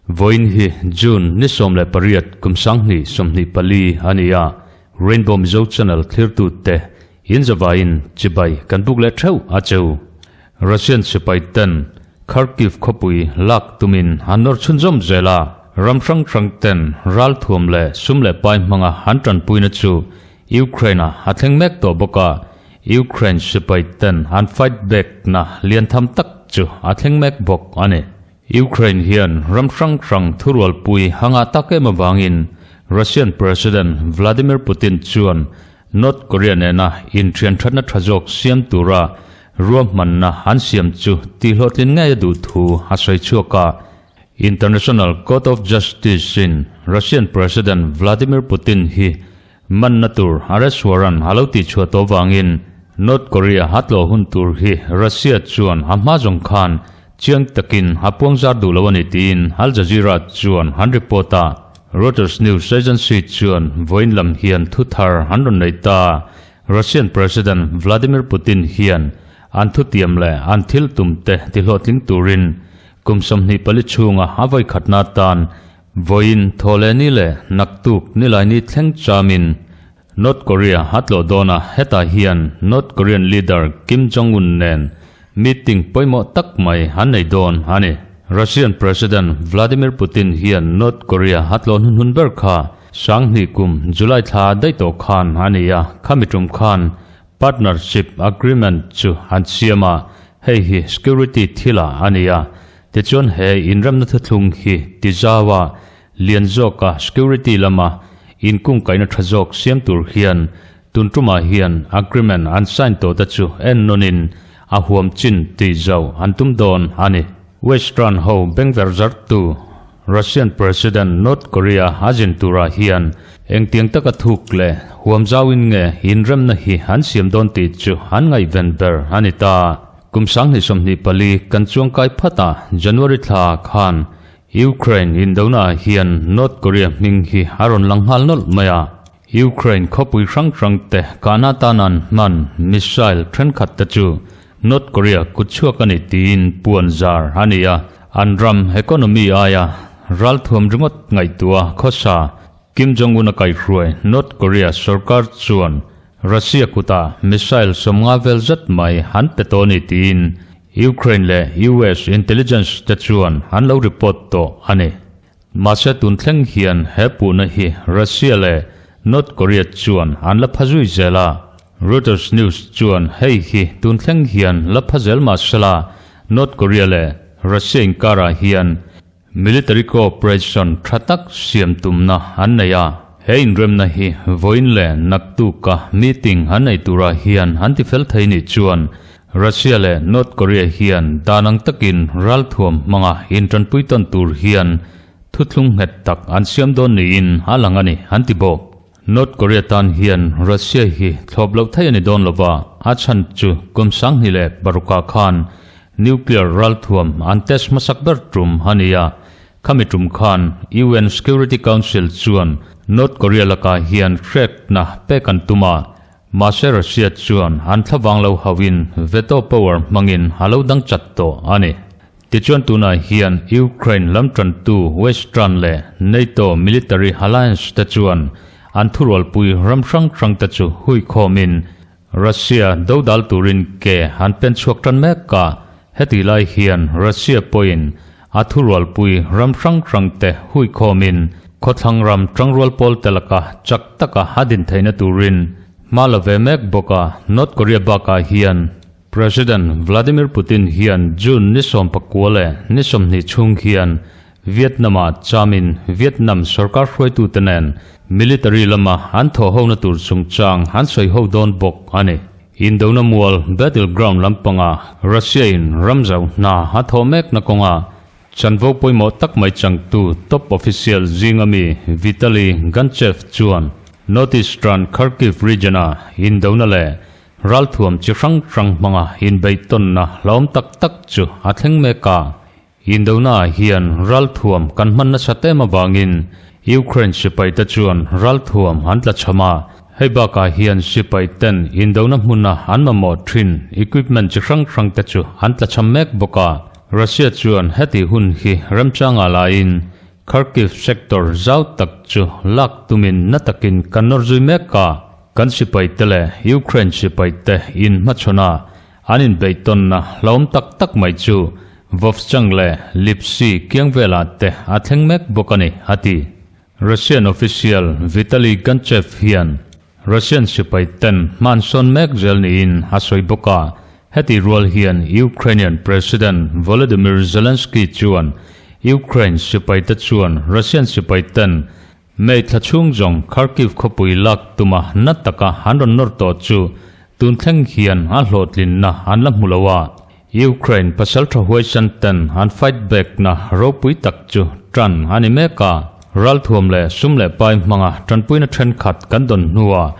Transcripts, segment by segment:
Vawiin hi June ni 18 kum 2024 a ni a, Rainbow Mizo Channel thlirtute in zavaiin chibai kan buk leh theuh a cheu. Russian sipai ten Kharkiv khawpui lak tumin an nawr chhunzawm zel a, ram hrang hrang ten ralthuam leh sum leh pai hmanga an tanpuina chu Ukraine-a a thleng mek tawh bawk a, Ukraine sipai ten an fight back na lian tham tak chu a thleng mek bawk a ni. Ukraine hian ram hrang hrang thurualpui a ngah tak em avangin Russian President Vladimir Putin chuan North Korea nena inthian thatna tha zawk siam tura ruahmanna an siam chu tihhlawhtlin ngei a duh thu a sawi chhuak a. International Court of Justice-in Russian President Vladimir Putin hi manna tur arrest warrant a lo tihchhuah tawh vangin North Korea a tlawh hun tur hi Russia chuan a hma zawng khan chiang takin a puangzar duh lo a ni tiin Al Jazeera chuan an report a. Reuters news agency chuan vawiin lam hian thu thar an rawn nei ta. Russian President Vladimir Putin hian an thutiam leh an thil tumte tihlawhtling turin kum 24 chhunga a vawikhatna atan Vawiin thawhlehni leh naktuk nilaini thleng chamin North Korea a tlawh dawn a, hetah hian North Korean leader Kim Jong-un nen meeting pawimawh tak mai an nei dawn a ni. Russian President Vladimir Putin hian North Korea a tlawh hnuhnun ber kha 2000 kum July thla daih tawh khan a ni a, khami tum khan Partnership Agreement chu an siam a, hei hi security thilah a ni a, Tichuan he inremna thuthlung hi tizau a, lian zawka security lama inkungkaihna tha zawk siam tur hian tun tumah hian agreement an sign tawh te chu en nawnin a huam chin tih zauh an tum dawn a ni. Western ho bengver zartu Russian President North Korea a zin turah hian engtiang taka thuk leh huam zauin nge inremna hi an siam dawn tih chu an ngaihven ber a ni ta. Kum 2024 kan chuangkai phat a, January thla khan Ukraine indonaah hian North Korea hming hi a rawn lang nghal nawlh mai a. Ukraine khawpui hrang hrang te kahna atan an hman missile thenkhat te chu North Korea kut chhuak a ni tiin puan zar a ni a. An ram economy aia ralthuam ringawt ngaihtuah khawsa Kim Jong-un a kaihhruai North Korea sorkar chuan Russia kutah missile 50 vel zet mai an pe tawh a ni tiin Ukraine leh US intelligence te chuan an lo report tawh a ni. Mahse tun thleng hian he puhna hi Russia leh North Korea chuan an la pha zui zel a. Reuters news chuan hei hi tun thleng hian la pha zel mahsela North Korea leh Russia inkarah hian Military cooperation tha tak siam tumna an nei a, he inremna hi vawiin leh naktuka meeting an nei turah hian an ti fel thei nih chuan Russia leh North Korea hian dan ang takin ralthuam hmanga intanpui tawn tur hian thuthlung nghet tak an siam dawn niin a lang a ni, an ti bawk. North Korea tan hian Russia hi thlawp loh theih a ni dawn lova, a chhan chu kum 2006 ah khan nuclear ralthuam an test hmasak ber tum a ni a, khami tum khan UN Security Council chuan North Korea lakah hian hrekna pek an tum a, mahse Russia chuan an thlavang lo hauhin veto power hmangin a lo dang chat tawh a ni. Tichuan tunah hian Ukraine lam tantu Western leh NATO military alliance te chuan an thurualpui ram hrang hrang te chu huikhawmin Russia dodal turin ke an pen chhuak tan mek a, heti lai hian Russia pawhin a thurualpui ram hrang hrang te huikhawmin khawthlang ram tangrual pawl te laka chak taka a din theihna turin hma la ve mek bawk a, North Korea bakah hian President Vladimir Putin hian June ni 19 leh ni 20 chhung hian Vietnam-ah chamin Vietnam sorkar hruaitute nen military lama an thawhhona tur chungchang an sawi ho dawn bawk a ni. Indona mual battleground lampanga Russia-in ramzau hna a thawh mekna kawnga chanvo pawimawh tak mai changtu top official zinga mi Vitaly Ganchev chuan Northeastern Kharkiv region-a indona leh Ralthuam chi hrang hrang hmanga inbeihtawnna hlauhawm tak tak chu a thleng mek a. Indona ah hian ralthuam kan hman nasa tem avangin Ukraine sipaite chuan ralthuam an tlachham a, hei bakah hian sipaiten indona hmuna an mamawh thin equipment chi hrang hrangte chu an tlachham mek bawk a. Russia chuan heti hun hi remchangah laiin Kharkiv sector zau tak chu lak tumin na takin kan nawr zui mek a, kan sipaite leh Ukraine sipaite inhmachhawn a, An inbeihtawnna hlauhawm tak tak mai chu Vovchansk leh Lipsy kiang velah te a thleng mek bawk a ni, a ti. Russian official Vitaly Ganchev hian Russian sipai ten hman sawn mek zel niin a sawi bawk a. Heti rual hian Ukrainian President Volodymyr Zelensky chuan Ukraine sipaite chuan Russian sipai ten May thla chhung zawng Kharkiv khawpui lak tuma na taka an rawn nawr tawh chu tun thleng hian a hlawhtlinna an la hmu lo a. Ukraine pasaltha huaisan ten an fight back na ropui tak chu tan a ni mek a. Ralthuam leh sum leh pai hmanga tanpuina thenkhat kan dawn hnuah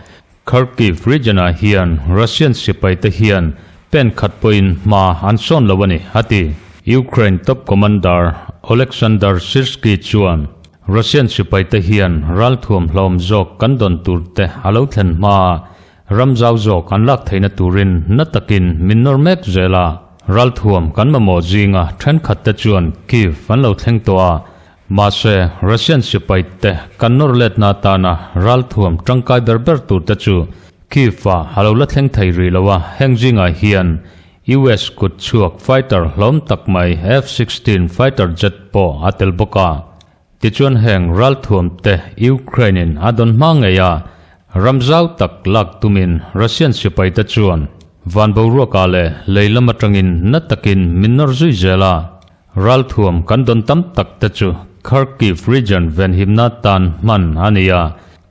Kharkiv region-ah hian Russian sipaite hian pen khat pawhin hma an sawn lo a ni, a ti. Ukraine top commander Oleksandr Syrskyi chuan Russian sipaite hian ralthuam hlawm zawk kan dawn tur te a lo thlen hma ram zau zawk an lak theihna turin na takin min nawr mek zel a. Ralthuam kan mamawh zinga thenkhat te chuan Kyiv an lo thleng tawh a, mahse Russian sipaite kan nawr letna atana ralthuam tangkai ber ber tur te chu Kyiv-ah a lo la thleng thei rih lo a, heng zingah hian US kut chhuak fighter hlawm tak mai F-16 fighter jet pawh a tel bawk a. Tichuan heng ralthuam te Ukraine in a dawn hma ngei a, ram zau tak lak tumin Russian sipai te chuan van boruakah leh lei lam atangin na takin min nawr zui zel a. Ralthuam kan dawn tam tak te chu Kharkiv region venhimna tan hman a ni a,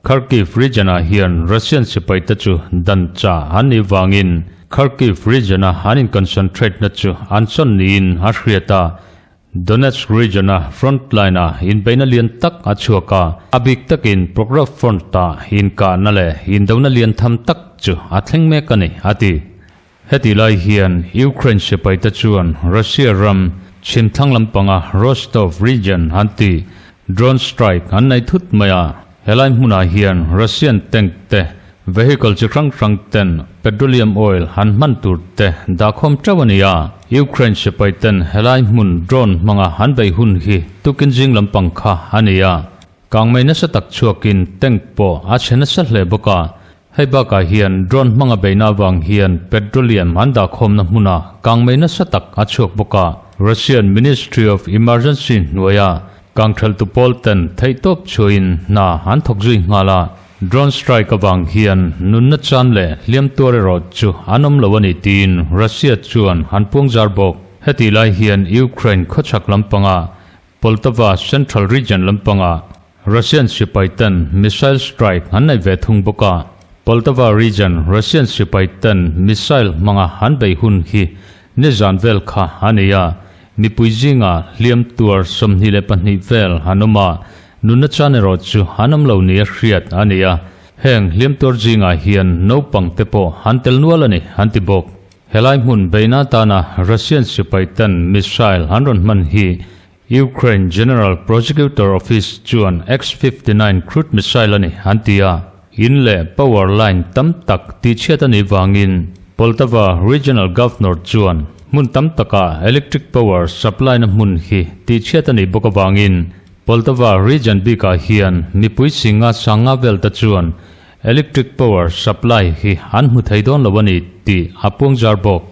Kharkiv region-ah hian Russian sipaite chu dan chah an nih vangin Kharkiv region-a an in-concentrate-na chu an sawn niin a hriat a. Donetsk region-a front line-ah inbeihna lian tak a chhuak a, a bik takin Prokhorov front-ah inkahna leh indona lian tham tak chu a thleng mek a ni, a ti. Heti lai hian Ukraine sipaite chuan Russia ram chhimthlang lampanga Rostov region an ti drone strike an nei thut mai a, helai hmunah hian Russian tank te, vehicle chi hrang hrang ten petroleum oil han hman tur te dahkhawm teuh a ni a. Ukraine sipaiten helai hmun drone hmanga an bei hun hi tukin zing lampang kha a ni a. Kangmei nasa tak chhuakin tank pawh a chhe nasa hle bawk a, hei bakah hian drone hmanga beihna avang hian petroleum an dahkhawmna hmuna kangmei nasa tak a chhuak bawk a. Russian Ministry of Emergency hnuaia kangtheltu pawl ten theihtawp chhuahin hna an thawk zui nghal a, drone strike avang hian nunna chan leh hliam tuar erawh chu an awm lo a ni tiin Russia chuan an puangzar bawk. Hetih lai hian Ukraine khawchhak lampanga Poltava Central Region lampangah Russian sipai ten missile strike an nei ve thung bawk a. Poltava Region Russian sipai ten missile hmanga an bei hun hi nizan vel kha a ni a, mipui zingah hliam tuar 22 vel an awm a, nunna chan erawh chu an awm lo nia hriat a ni a, heng hliam tuar zingah hian naupang te pawh an tel nual a ni an ti bawk. Helai hmun beihna atana Russian sipai ten missile an rawn hman hi Ukraine General Prosecutor Office chuan X-59 crude missile a ni an ti a. In leh power line tam tak tihchhiat a nih vangin Poltava Regional Governor chuan hmun tam takah electric power supply na hmun hi tihchhiat a nih bawk avangin Poltava region bikah hian mipui singa sanga vel te chuan Electric power supply hi an hmu thei dawn lo a ni tih a puangzar bawk.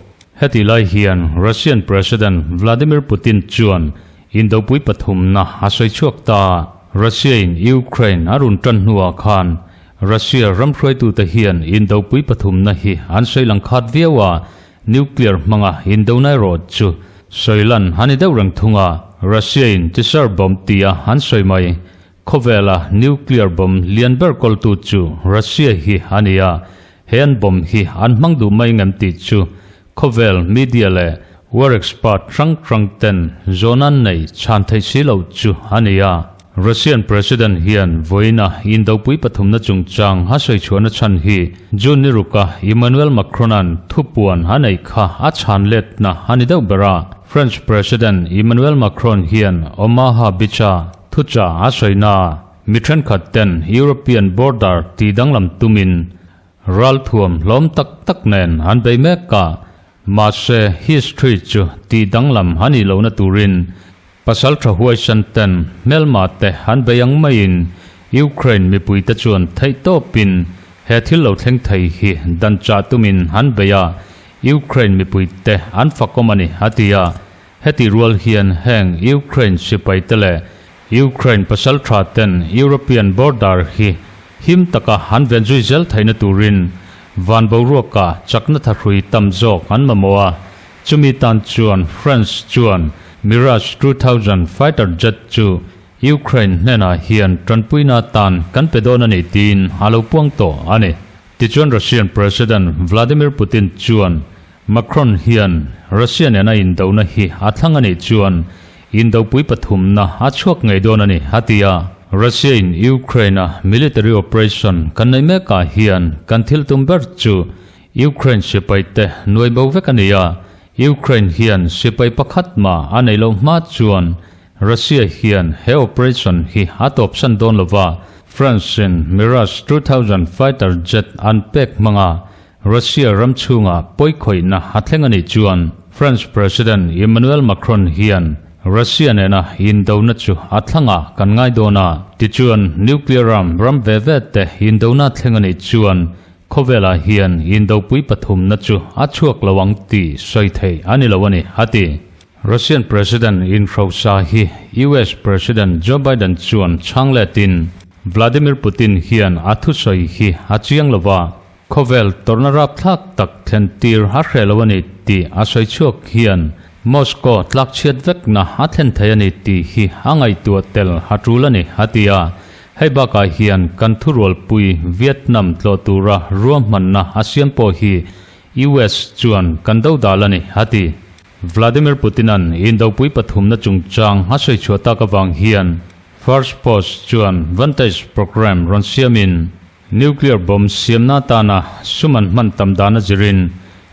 Heti lai hian Russian President Vladimir Putin chuan indopui pathumna a sawi chhuak ta. Russia-in Ukraine a run tan hnuah khan Russia ram hruaitute hian indopui pathumna hi an sawi lang khat viau a, nuclear hmanga indona erawh chu sawi lan a ni deuh reng thung a. Russia-in tisar bomb tia an sawi mai. Khawvela nuclear bomb lian ber kawltu chu Russia hi a ni a, he an bomb hi an hmang duh mai ngem tih chu khawvel media leh war expert hrang hrang ten zawn an nei chhan theih si loh chu a ni a. Russian President hian vawiina indopui pathumna chungchang a sawi chhuahna chhan hi June ni ruka Emmanuel Macron-a'n thupuan a neih kha a chhan letna a ni deuh ber a. French President Emmanuel Macron hian Omaha Beach-a Thuchah a sawi na. Mi thenkhat ten European border tih danglam tumin ralthuam hlawm tak tak nen an bei mek a, mahse history chu tih danglam a nih lohna turin pasal tha huaisan ten hmelma te an bei ang maiin Ukraine mipuite chuan theihtawpin he thil lo thleng thei hi dan chah tumin an bei a, Ukraine mipuite an fakawm a ni, a ti a. Heti rual hian heng Ukraine sipaite leh Ukraine pasal tha ten European border hi him taka an ven zui zel theihna turin van boruaka chakna thahrui tam zawk an mamawh a, chumi tan chuan France chuan Mirage 2000 fighter jet chu Ukraine hnenah hian tanpuina tan kan pe dawn a ni tiin a lo puang tawh a ni. Tichuan Russian President Vladimir Putin chuan Macron hian Russia nena indona hi a thlang a nih chuan indopui pathumna a chhuak ngei dawn a ni, a ti a. Russia-in Ukraine-a military operation kan nei mekah hian kan thil tum ber chu Ukraine sipaite nuai bo vek a ni a, Ukraine hian sipai pakhat mah a nei loh hma chuan Russia hian he operation hi a tawpsan dawn lova, France-in Mirage 2000 fighter jet an pek hmanga Russia ram chhunga pawikhawihna a thleng a nih chuan France President Emmanuel Macron hian Russia nena indona chu a thlangah kan ngai dawn a, tichuan nuclear arm ram ve ve te indona thleng a nih chuan khawvelah hian indopui pathumna chu a chhuak lo ang tih sawi theih a ni lo a ni, a ti. Russian President inhrosa hi US President Joe Biden chuan chhang letin Vladimir Putin hian a thusawi hi a chiang lo va, Khawvel tawrhna rapthlak tak thlen tir a hreh lo a ni tih a sawi chhuak hian Moscow tlakchhiat vekna a thlen thei a ni tih hi a ngaihtuah tel a tul a ni, a ti a. Hei bakah hian kan thurualpui Vietnam tlawh tura ruahmanna a siam pawh hi US chuan kan do dal a ni, a ti. Vladimir Putin-a'n indopui pathumna chungchang a sawi chhuah tak avang hian First Post chuan Vantage Programme rawn siamin Nuclear bomb siamna atana sum an hman tam dan a zirin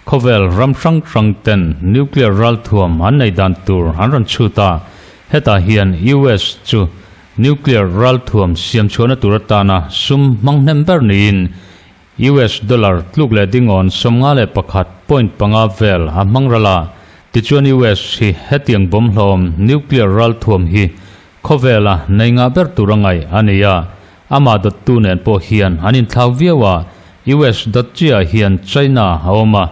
khawvel ram hrang hrang ten nuclear ralthuam an nei dan tur an rawn chhut a, hetah hian US chu nuclear ralthuam siam chhuahna tur atana sum hmang hnem ber niin US dollar tluk leh dingawn 51.5 vel a hmang ral a, tichuan US hi hetiang bomb hlawm nuclear ralthuam hi khawvela nei ngah ber tur a ngaih a ni a. Amah dawttu nen pawh hian an inthlau viau a, US dawt chiah hian China a awm a,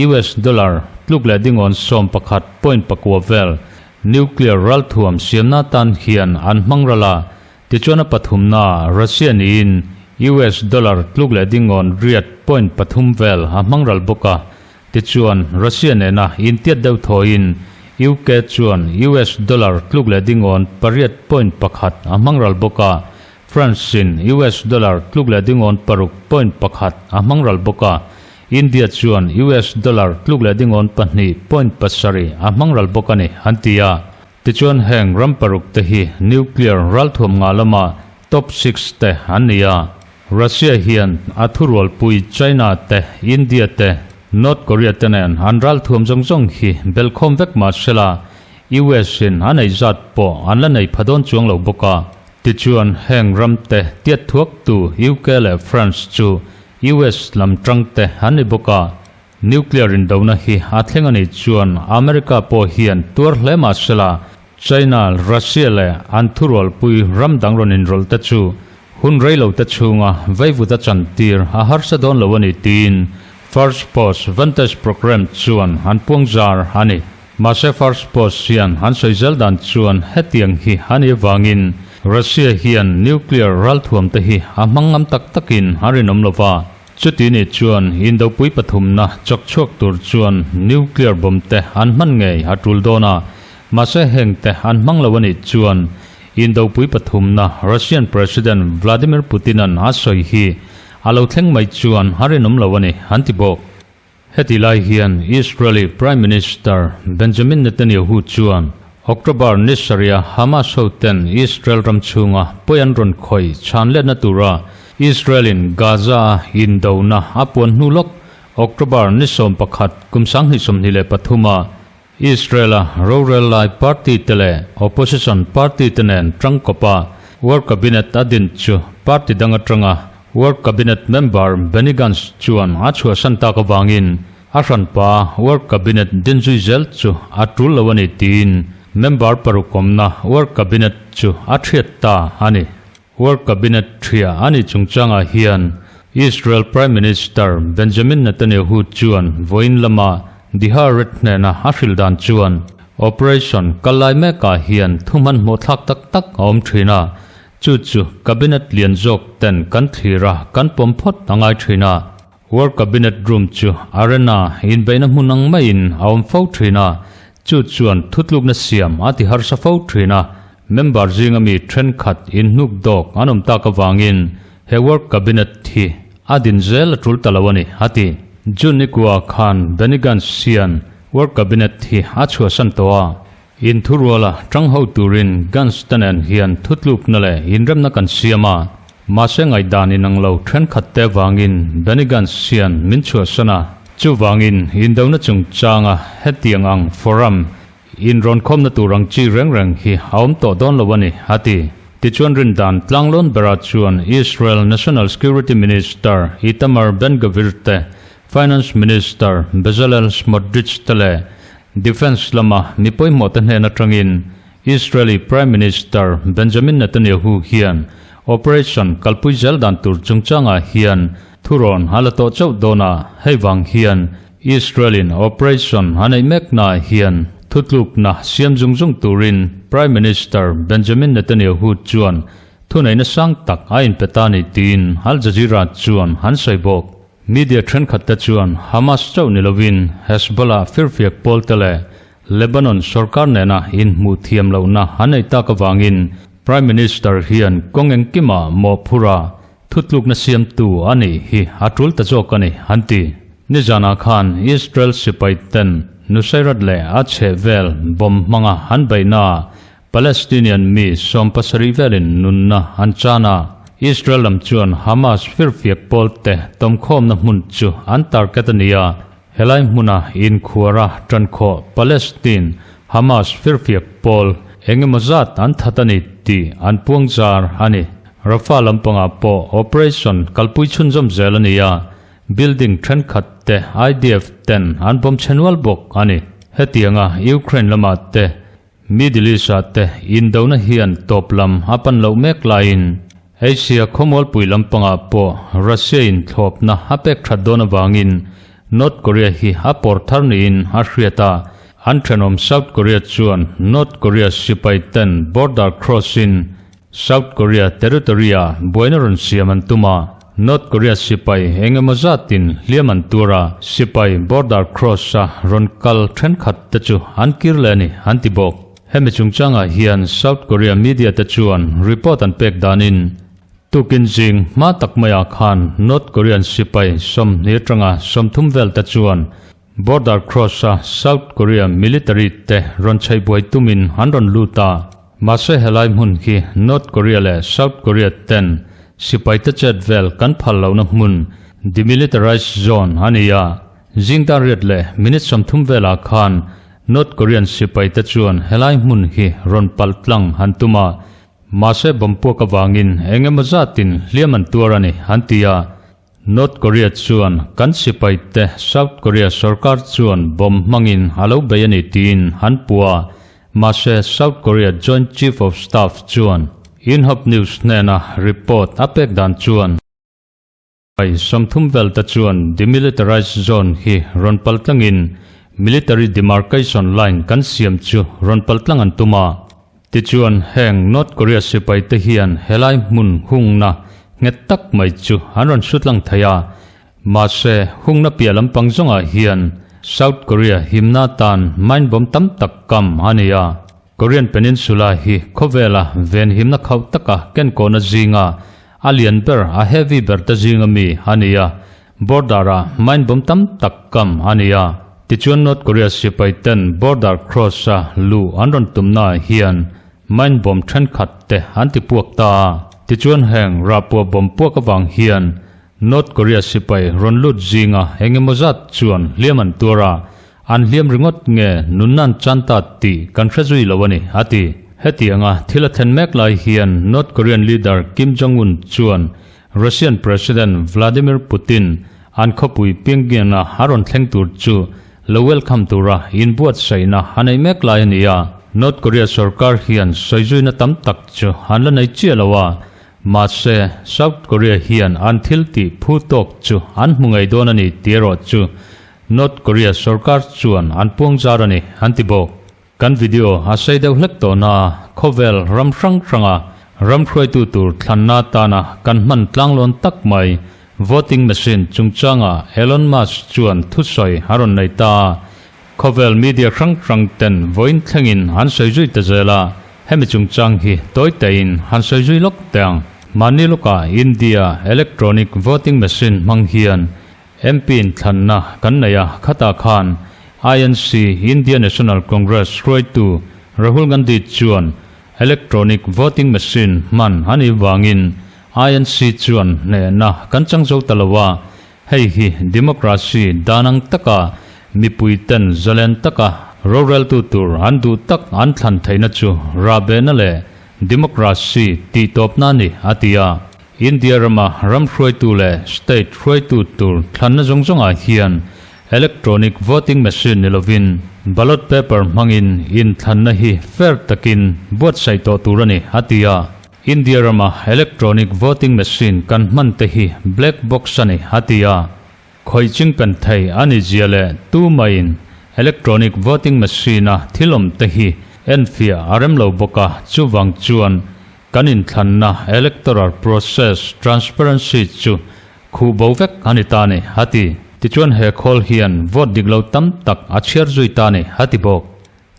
US dollar tluk leh dingawn 11.4 vel nuclear ralthuam siamna tan hian an hmang ral a, tichuan a pathumna Russia niin US dollar tluk leh dingawn 8.3 vel a hmang ral bawk a, tichuan Russia nena intiat deuh thawiin UK chuan US dollar tluk leh dingawn 8.1 a hmang ral bawk a, France-in US dollar tluk leh dingawn 6.1 a hmang ral bawk a, India chuan US dollar tluk leh dingawn 2.7 a hmang ral bawk a ni, an ti a. Tichuan heng ram paruk te hi nuclear ralthuam ngah lama top six te an ni a. Russia hian a thurualpui China te, India te, North Korea te nen an ralthuam zawng zawng hi belkhawm vek mah sela US in a nei zat pawh an la nei pha dawn chuang lo bawk a. Tichuan heng ram te tiat thuak tu UK leh France chu US lam tang te an ni bawk a. Nuclear indona hi a thleng a nih chuan America pawh hian tuar hle mah sela China, Russia leh an thurualpui ram dang rawn inrawlh te chu hun rei lo te chhunga veivut a chantir a harsa dawn lo a ni tiin First Post Vantage Programme chuan an puang zar a ni. Mahse First Post hian an sawi zel dan chuan hetiang hi a nih avangin Russia hian nuclear ralthuam te hi a hmang ngam tak takin a rinawm lo va. Chuti nih chuan Indopui pathumna chawk chhuak tur chuan nuclear bomb te an hman ngei a tul dawn a, mahse heng te an hmang lo a nih chuan Indopui pathumna Russian President Vladimir Putin-a'n a sawi hi a lo thleng mai chuan a rinawm lo a ni, an ti bawk. Heti lai hian Israeli Prime Minister Benjamin Netanyahu chuan October ni sarih Hamas hoten Israel ram chhunga pawi an rawn khawih chhan letna tura Israel-in Gaza-a indona a puan hnu lawk October ni 11 kum 2023 a Israel-a rorel lai party te leh opposition party te nen tangkawpa. War Cabinet a din chu party dang atanga War Cabinet member Benny Gantz chuan a chhuahsan tak avangin a hranpa War Cabinet din zui zel chu a tul lo a ni tiin member paruk awmna War Cabinet chu a thiat ta a ni. War Cabinet thiah a nih chungchangah hian Israel Prime Minister Benjamin Netanyahu chuan vawiin lama The Haaretz hnena a hrilh dan chuan operation kal lai mekah hian thu hmanhmawh thlak tak tak a awm thin a, chu chu Cabinet lian zawk ten kan thlir a, kan pawm phawt a ngai thin a. War Cabinet room chu arena inbeihna hmun ang maiin a awm fo thin a, chu chuan thutlukna siam a ti harsa fo thin a, member zinga mi thenkhat inhnuk dawk an awm tak avangin he War Cabinet hi a din zel a tul ta lo a ni, a ti. June nikua khan Benny Gantz hian War Cabinet hi a chhuahsan tawh a, Inthuruala tang ho turin Gantz te nen hian thutlukna leh inremna kan siam a, mahse ngaihdan inang lo thenkhat te vangin Benny Gantz hian min chhuahsan a, chuvangin indona chungchanga hetiang ang forum inrawnkhawmna tur ang chi reng reng hi a awm tawh dawn lo a ni, a ti. Tichuan rindan tlanglawn berah chuan Israel National Security Minister Itamar Ben-Gvir te, Finance Minister Bezalel Smotrich te leh Defence lama mi pawimawhte hnen atangin Israeli Prime Minister Benjamin Netanyahu hian operation kalpui zel dan tur chungchangah hian thurawn a la tawh chauh dawn a, hei vang hian Israel-in operation a neih meknaah hian thutlukna siam zung zung turin Prime Minister Benjamin Netanyahu chuan thuneihna sang tak a inpe ta ni tiin Al Jazeera chuan an sawi bawk. Media thenkhatte chuan Hamas chauh ni lovin Hezbollah firfiak pawlte leh Lebanon sorkar nena inhmuh thiam lohna an nei tak avangin Prime Minister hian kawng engkimah mawhphurha thutlukna siamtu a nih hi a tul ta zawk a ni, an ti. Nizanah khan Israel sipai ten Nuseirat leh a chhehvel bomb hmanga an beihnaah Palestinian mi 70 velin nunna an chan a, Israel lam chuan Hamas firfiak pawlte tawmkhawmna hmun chu an target a ni a, helai hmuna inkhuara tankhawh Palestine Hamas firfiak pawl engemaw zat an that a ni tih an puang zar a ni. Rafah lampangah pawh operation kalpui chhunzawm zel a ni a, building thenkhat te IDF ten an bawm chhe nual bawk a ni. Hetianga Ukraine lamah te Middle East-ah te indona hian tawp lam a pan loh mek laiin Asia khawmualpui lampangah pawh Russia-in thlawpna a pek that dawn avangin North Korea hi a pawr thar niin a hriat a, an thenawm South Korea chuan North Korea sipai ten border cross-in South Korea territory-ah buaina rawn siam an tum a, North Korea sipai eng emaw zatin hliam an tuar a, sipai border cross-a rawn kal thenkhat te chu an kir leh a ni, an ti bawk. Hemi chungchangah hian South Korea media te chuan report an pek danin tukin zing hma tak maiah khan North Korean sipai 20 atanga 30 vel te chuan Border cross-a South Korea military te rawn chheih buai tumin an rawn lut a, mahse helai hmun hi North Korea leh South Korea ten sipai te chet vel kan phal lohna hmun demilitarized zone a ni a. Zingdan riat leh minute 30 velah khan North Korean sipai te chuan helai hmun hi rawn palh tlang an tum a, mahse bomb puak avangin eng emaw zatin hliam an tuar a ni, an ti a. North Korea chuan kan sipai te South Korea sorkar chuan bomb hmangin a lo bei a ni tiin an puh a, mahse South Korea Joint Chief of Staff chuan Yonhap News hnena report a pek dan chuan pai 30 vel te chuan demilitarized zone hi rawn pal tlangin military demarcation line kan siam chu rawn pal tlang an tum a. Tichuan, heng North Korea sipai te hian helai hmun hungna nghet tak mai chu an rawn sutlang thei a. Mahse, hungna piah lampang zawngah hian South Korea himna tan mine bomb tam tak kam a ni a. Korean Peninsula hi khawvela ven himna khauh taka kenkawhna zinga a lian ber, a heavy ber te zinga mi a ni a. Border-ah mine bomb tam tak kam a ni a. Tichuan North Korea sipai ten border cross-a luh an rawn tumnaah hian mine bomb thenkhat te an ti puak ta a. Tichuan heng rahpuah bomb puak avang hian North Korea sipai rawn lut zinga eng emaw zat chuan hliam an tuar a, an hliam ringawt nge nunna an chan ta tih kan hre zui lo a ni, a ti. Hetianga thil a thlen mek lai hian North Korean leader Kim Jong-un chuan Russian President Vladimir Putin an khawpui Pyongyang-a a rawn thleng tur chu lo welcome tura inbuatsaihna a neih mek lai a ni a. North Korea sorkar hian sawizuina tam tak chu an la nei chiah lo a, mahse South Korea hian an thil tih phu tawk chu an hmu ngei dawn a ni tih erawh chu North Korea sorkar chuan an puangzar a ni, an ti bawk. Kan video a sei deuh hlek tawh na khawvel ram hrang hranga ram hruaitu tur thlanna tana kan hman tlanglawn tak mai voting machine chungchanga Elon Musk chuan thusawi a rawn nei ta a, khawvel media hrang hrang ten vawiin thlengin an sawi zui ta zel a, hemi chungchang hi tawi tein han sawi zui lawk teh ang. Mahni lawkah India electronic voting machine hmang hian MP in thlanna kan nei a, khatah khan INC, India National Congress, hruaitu Rahul Gandhi chuan electronic voting machine hman a nih vangin INC chuan hnehna kan chang zo ta lo a, hei hi democracy dan ang taka mipui ten zalen taka roreltu tur an duh tak an thlan theihna chu rahbehna leh democracy tihtawpna a ni, a ti a. India rama ram hruaitu leh state hruaitu tur thlanna zawng zawngah hian electronic voting machine ni lovin ballot paper hmangin inthlanna hi fair takin buatsaih tawh tur a ni, a ti a. India rama electronic voting machine kan hman te hi black box a ni, a ti a. Khawih ching pen thei a ni zia leh tu maiin electronic voting machine-a thil awm te hi enfiah a rem lo bawk a, chuvang chuan Kan inthlanna electoral process transparency chu khuh bo vek a ni ta ni, a ti. Tichuan he khawl hian vote dik lo tam tak a chhiar zui ta ni, a ti bawk.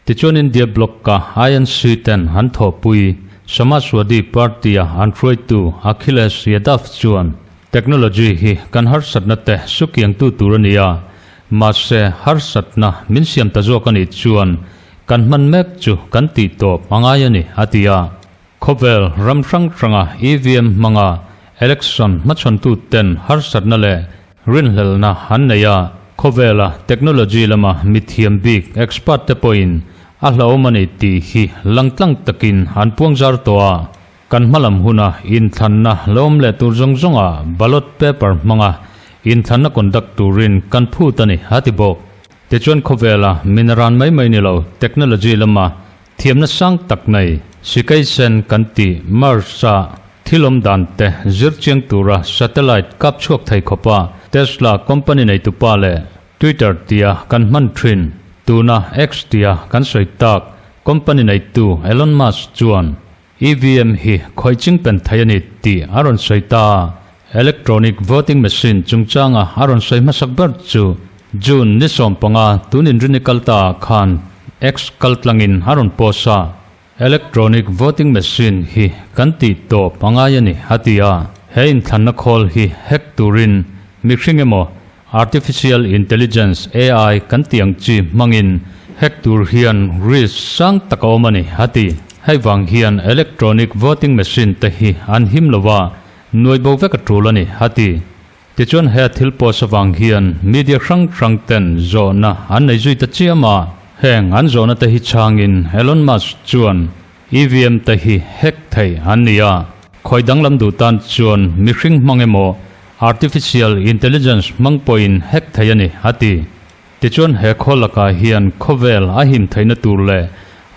Tichuan India Bloc-a INC ten an thawhpui Samajwadi Party-a an hruaitu Akhilesh Yadav chuan technology hi kan harsatna te sukiangtu tur a ni a, mahse harsatna min siam ta zawk a nih chuan Kan hman mek chu kan tih tawp a ngai a ni, a ti a. Khawvel ram hrang hranga EVM hmanga election hmachhawntu ten harsatna leh rinhlelhna an nei a. Khawvela technology lama mithiam bik expert te pawhin a hlauhawm a ni tih hi langtlang takin an puangzar tawh a. Kan hmalam huna inthlanna lo awm leh tur zawng zawnga ballot paper hmanga inthlanna conduct turin kan phut a ni, a ti bawk. Tichuan khawvela min ran mai mai ni lo, technology lama thiamna sang tak nei, sikai sen kan tih Mars-a thil awm dan te zir chiang tura satellite kap chhuak thei khawpa Tesla company neitupa leh Twitter tia kan hman thin, tuna X tia kan sawi tak company neitu Elon Musk chuan EVM hi khawih ching pen thei a ni tih a rawn sawi ta. Electronic voting machine chungchanga a rawn sawi hmasak ber chu June ni 15 tun inrini kal ta ah khan X kal tlangin a rawn post a. Electronic voting machine hi kan tih tawp a ngai a ni, a ti a. He inthlanna khawl hi hack turin mihring emaw Artificial Intelligence, AI, kan tih ang chi hmangin hack tur hian risk sang tak a awm a ni, a ti. Hei vang hian electronic voting machine te hi an him lo a, nuai bo vek a tul a ni, a ti. Tichuan he thil post avang hian media hrang hrang ten zawhna an nei zui ta chiam a, heng an zawhna te hi chhangin Elon Musk chuan EVM te hi hack thei an ni a, khawi danglam duh tan chuan mihring hmang emaw Artificial Intelligence hmang pawhin hack thei a ni, a ti. Tichuan he khawl lakah hian khawvel a him theihna tur leh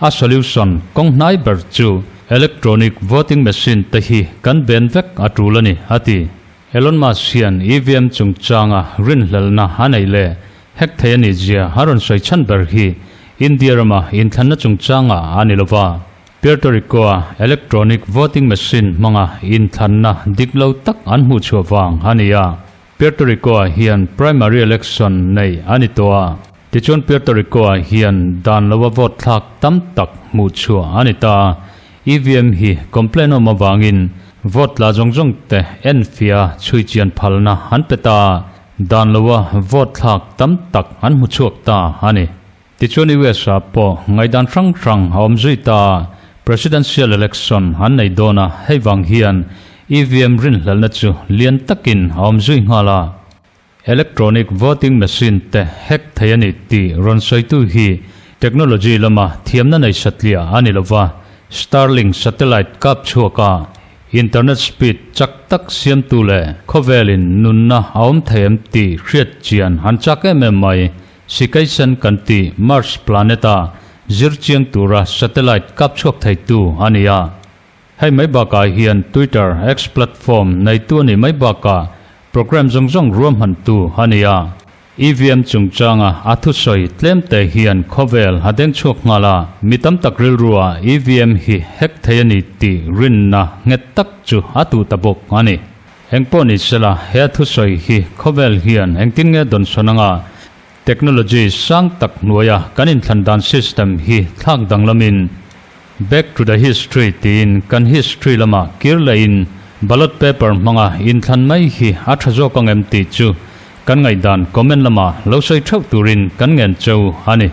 a solution kawng hnai ber chu electronic voting machine te hi kan ben vek a tul a ni, a ti. Elon Musk hian EVM chungchanga rinhlelhna a neih leh hack thei a nih zia a rawn sawi chhan ber hi India rama inthlanna chungchangah a ni lova. Puerto Rico-a electronic voting machine hmanga inthlanna dik lo tak an hmuh chhuah vang a ni a. Puerto Rico-ah hian primary election neih a ni tawh a. Tichuan Puerto Rico-ah hian dan loa vote thlak tam tak hmuh chhuah a ni ta a. EVM hi complaint awm avangin vote tla zawng zawng te enfiah a chhui chian phalna an pe ta a. Dan loa vote thlak tam tak an hmu chhuak ta a ni. Tichuan US ah pawh ngaihdan hrang hrang a awm zui ta a, Presidential election an nei dawn a, hei vang hian EVM rinhlelhna chu lian takin a awm zui nghal a. Electronic voting machine te hack thei a ni tih rawn sawitu hi technology lama thiamna nei satliah a ni lova. Starlink satellite kap chhuak a, internet speed chak tak siamtu leh khawvelin nunna a awm thei em tih hriat chian an chak em em mai. Sikaisen kan tih Mars planet-a zir chiang tura satellite kap chhuak theitu a ni a. Hei mai bakah hian Twitter, X-platform, neitu a nih mai bakah program zawng zawng ruahmantu a ni a. EVM chungchanga a thusawi tlemte hian khawvel a deng chhuak nghal a, mi tam tak rilrua EVM hi hack thei a ni tih rinna nghet tak chu a tuh ta bawk a ni. Engpawh ni sela, he a thusawi hi khawvel hian engtin nge dawnsawn anga technology sang tak hnuaia kan inthlan dan system hi thlak danglamin Back to the history tiin kan history lamah kir lehin ballot paper hmanga inthlan mai hi a tha zawk ang em tih chu kan ngaihdan comment lamah lo sawi theuh turin kan ngen cheu a ni.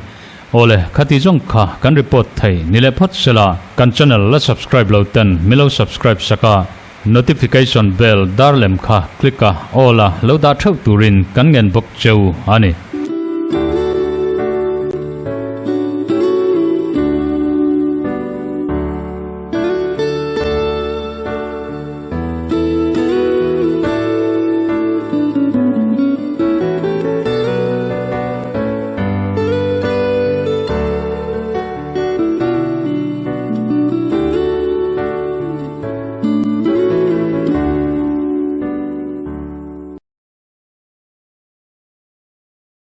Awle, khati zawng kha kan report thei ni leh phawt sela kan channel la subscribe lo ten mi lo subscribe sak a, notification bell dar lem kha click a awl a lo dah theuh turin kan ngen bawk cheu a ni.